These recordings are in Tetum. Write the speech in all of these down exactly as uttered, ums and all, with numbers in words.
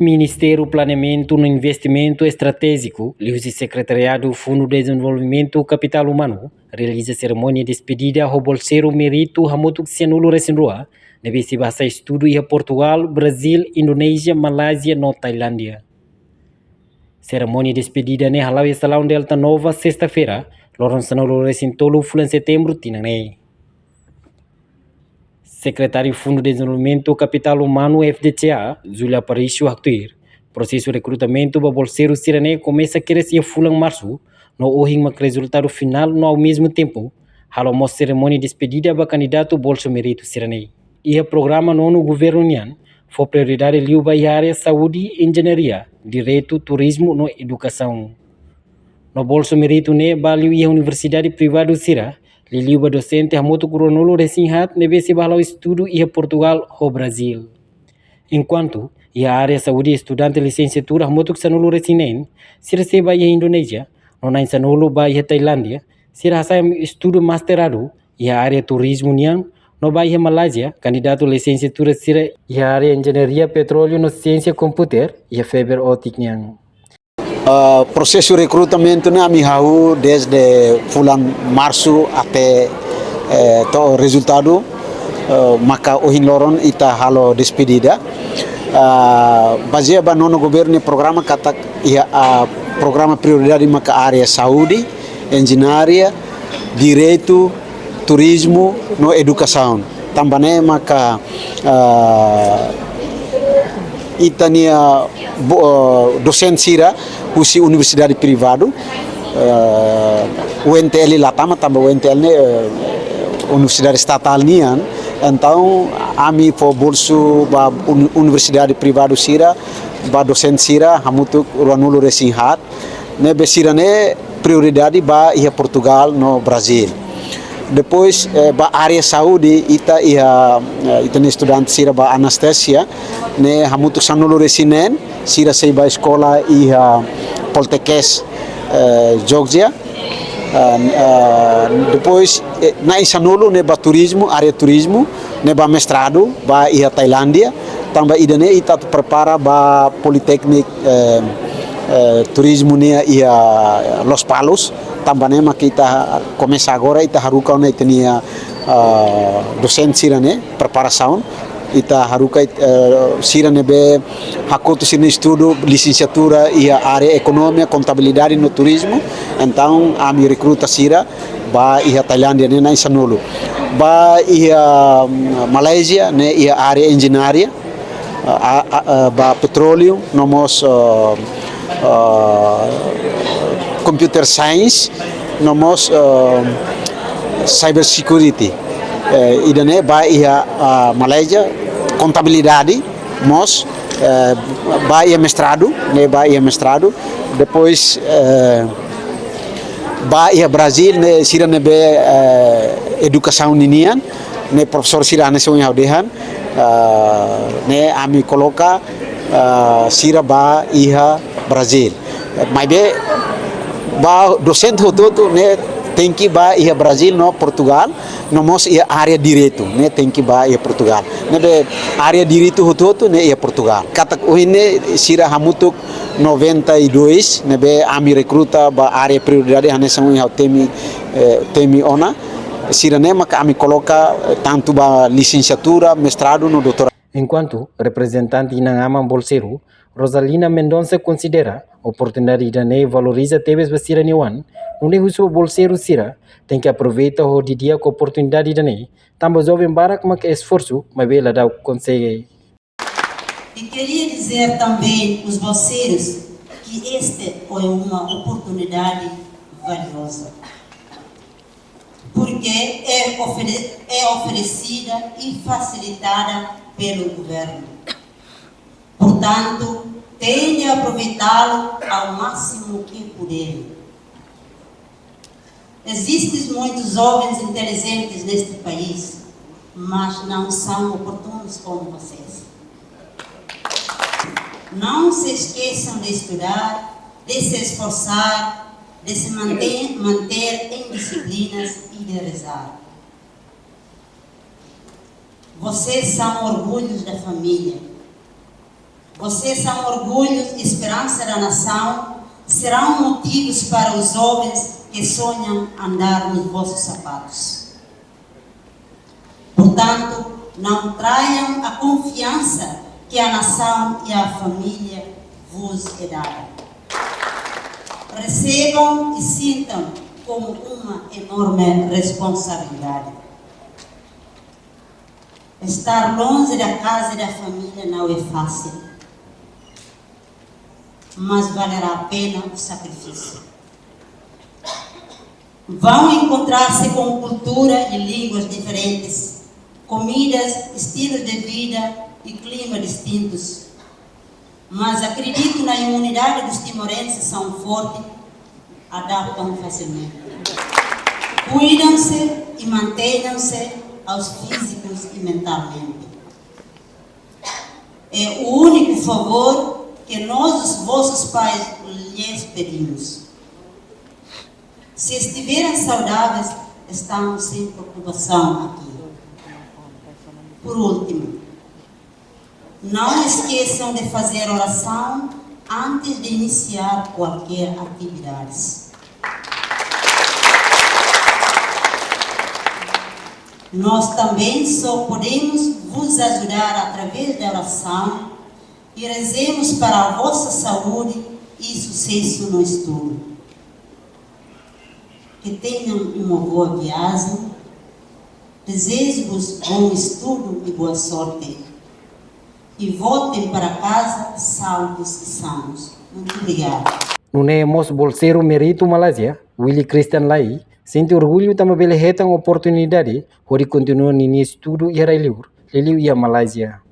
Ministériu Planeamentu no Investimentu Estratéjiku, liuhusi Sekretariadu Fundu Dezenvolvimentu Kapitál Umanu, realiza serimónia despedida ho bolseiru méritu hamutuk sianulu resin rua, ne'ebé sei bá hasai estudu iha Portugál, Brazíl, Indonézia, Malázia no Tailándia. Serimónia despedida ne'e hala'o iha Salaun Delta Nova, sesta-feira, loron sanulu resin tolu fulan Setembru tinan ne'e. Sekretáriu Fundu Dezenvolvimentu Kapitál Umanu, F D C A, Júlia Aparício haktuir, prosesu rekrutamentu ba bolseiru sira-ne'e komesa kedas iha fulan Marsu, no ohin mak rezultadu finál no ao mesmo tempo halo mós serimónia despedida ba kandidatu bolsu méritu sira-ne'e. Iha programa nonu governu nian, fó prioridade liu ba iha área saúde, enjeñaria, direitu, turizmu no edukasaun. No bolsu méritu ne'e bá liu iha universidade privadu sira, liuliu ba dosente hamutuk ruanulu resin haat ne'ebé sei bá hala'o estudu iha Portugál ho Brazíl. Enkuantu iha área saúde, estudante lisensiatura hamutuk sanulu resin neen, sira sei bá iha Indonézia, no na'in sanulu bá iha Tailándia, sira hasai estudu mestradu iha área turizmu nian, no bá iha Malázia, kandidatu lisensiatura sira iha área enjeñaria petróleu no siénsia komputer iha fiber optic nian. Ah, prosesu rekrutamentu ne'e ami hahú dezde fulan Marsu até, eh, to'o rezultadu, eh, maka ohin loron ita halo despedida. Ah, bazeia ba nonu governu nia programa katak iha, ah, programa prioridade maka área saúde, enjeñaria, direitu, turizmu no edukasaun. Tanba ne'e maka, ah, ita-nia bo-, ah, dosente sira husi universidade privadu, ah, U N T L la tama, tanba U N T L ne'e, eh, universidade estatál nian. Entaun ami fó bolsu ba uni-, universidade privadu sira, ba dosente sira hamutuk ruanulu resin haat, ne'ebé sira-ne'e prioridade ba iha Portugál no Brazíl. Depois, eh, ba área saúde, ita iha, eh, ita-nia estudante sira ba anestesia, ne'e hamutuk sanulu resin neen, sira sei bá eskola iha Poltekkes, eh, Jogja. Ah, ah, depois, eh, na'in sanulu ne'e ba turizmu, área turizmu, ne'e ba mestradu, ba iha Tailándia, tanba ida-ne'e ita atu prepara ba Politeknik, eh, eh, turizmu nian iha Lospalos, tanba ne'e maka ita komesa agora, ita haruka ona ita-nia, ah, dosente sira-ne'e, preparasaun, ita haruka, eh, sira ne'ebé hakotu sira-nia estudu lisensiatura iha área ekonomia, kontabilidade no turizmu, entaun ami rekruta sira ba iha Tailándia ne'e na'in sanulu. Ba iha, mm, Malázia ne'e iha área enjeñaria, a, a, a, ba petróleu, no mós, ah, ah, computer science, no mós, ah, cyber security. Eh, ida-ne'e ba iha, ah, Malázia, kontabilidade, mós, eh, ba iha mestradu, ne'e ba iha mestradu. Depois, eh, ba iha Brazíl, ne'e sira ne'ebé, eh, edukasaun ninian, ne'e profesór sira hanesan ohin ha'u dehan, ah, ne'e ami koloka, ah, sira ba iha Brazíl. Maibé ba dosente hotu-hotu ne'e tenke ba iha Brazíl no Portugál, no mós iha área direitu, ne'e tenke ba iha Portugál. Ne'ebé área direitu hotu-hotu ne'e iha Portugál. Katak ohin ne'e sira hamutuk noventa e dois, ne'ebé ami rekruta ba área prioridade hanesan ohin ha'u temi, eh, temi ona. Sira-ne'e maka ami koloka, eh, tantu ba lisensiatura, mestradu no doutoradu. Enkuantu reprezentante inan-aman bolseiru, Rosalina Mendonça, konsidera oportunidade ida-ne'e valoriza tebes ba sira-nia oan, nune'e husu ba bolseiru sira tenke aproveita ho di'ak oportunidade ida-ne'e, tanba joven barak mak esforsu, maibé la dau konsege. E queria dizer também os bolseiros que este é uma oportunidade valiosa, porque é ofere-, é oferecida e facilitada pelo governo. Portanto, têm de aproveitá-lo ao máximo que puderem. Existem muitos jovens inteligentes neste país, mas não são oportunos como vocês. Não se esqueçam de estudar, de se esforçar, de se manter, manter em disciplinas e de rezar. Vocês são orgulhos da família. Vocês são orgulho e esperança da nação, serão motivos para os jovens que sonham andar nos vossos sapatos. Portanto, não traiam a confiança que a nação e a família vos é dada. Recebam e sintam como uma enorme responsabilidade. Estar longe da casa e da família não é fácil, mas valerá a pena o sacrifício. Vão encontrar-se com cultura e línguas diferentes, comidas, estilos de vida e clima distintos. Mas acredito na imunidade dos timorenses, são fortes, adaptam facilmente. Cuidam-se e mantenham-se aos físicos e mentalmente. É o único favor que nós, os vossos pais, lhes pedimos. Se estiverem saudáveis, estamos sem preocupação aqui. Por último, não esqueçam de fazer oração antes de iniciar qualquer atividade. Nós também só podemos vos ajudar através da oração e rezemos para a vossa saúde e sucesso no estudo. Que tenham uma boa viagem. Desejo-vos bom estudo e boa sorte. E voltem para casa salvos e sanos. Muito obrigada. Nune'e mós bolseiru méritu Malázia, Willy Christian Lai, sente orgullu tanba bele hetan oportunidade hodi kontinua ninia estudu iha rai-liur, liuliu iha Malázia.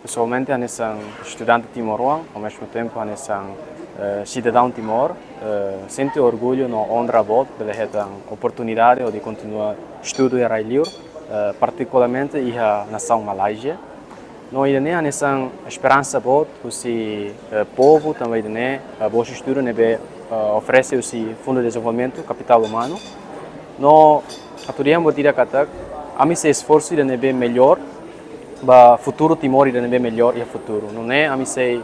Pesoalmente, hanesan estudante timoroan, ao mesmo tempo hanesan, eh, sidadaun Timor, eh, sente orgullu no onra boot bele hetan oportunidade hodi kontinua estudu iha rai-liur, eh, partikularmente iha nasaun Malázia. No ida-ne'e hanesan esperansa boot husi, eh, povu, tanba ida-ne'e, eh, bolsa estudu ne'ebé, eh, oferese husi Fundu Dezenvolvimentu Kapitál Umanu. No atu dehan buat ida katak, ami sei esforsu ida ne'ebé mellór ba futuru Timor ida ne'ebé mellór iha futuru. Nune'e ami sei,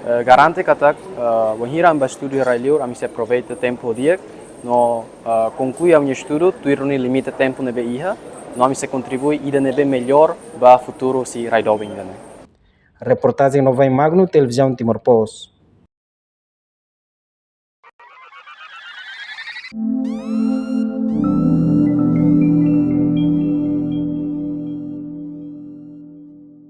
eh, garante katak, eh, wainhira ami bá estudu iha rai-liur, ami sei aproveita tempu di'ak, no, eh, konklui ami-nia estudu tuir ha'u-nia limite tempu ne'ebé iha, no ami sei kontribui ida ne'ebé mellór ba futuru husi rai doben ida-ne'e. Reportajen Novai Magno, Televizaun Timor Post.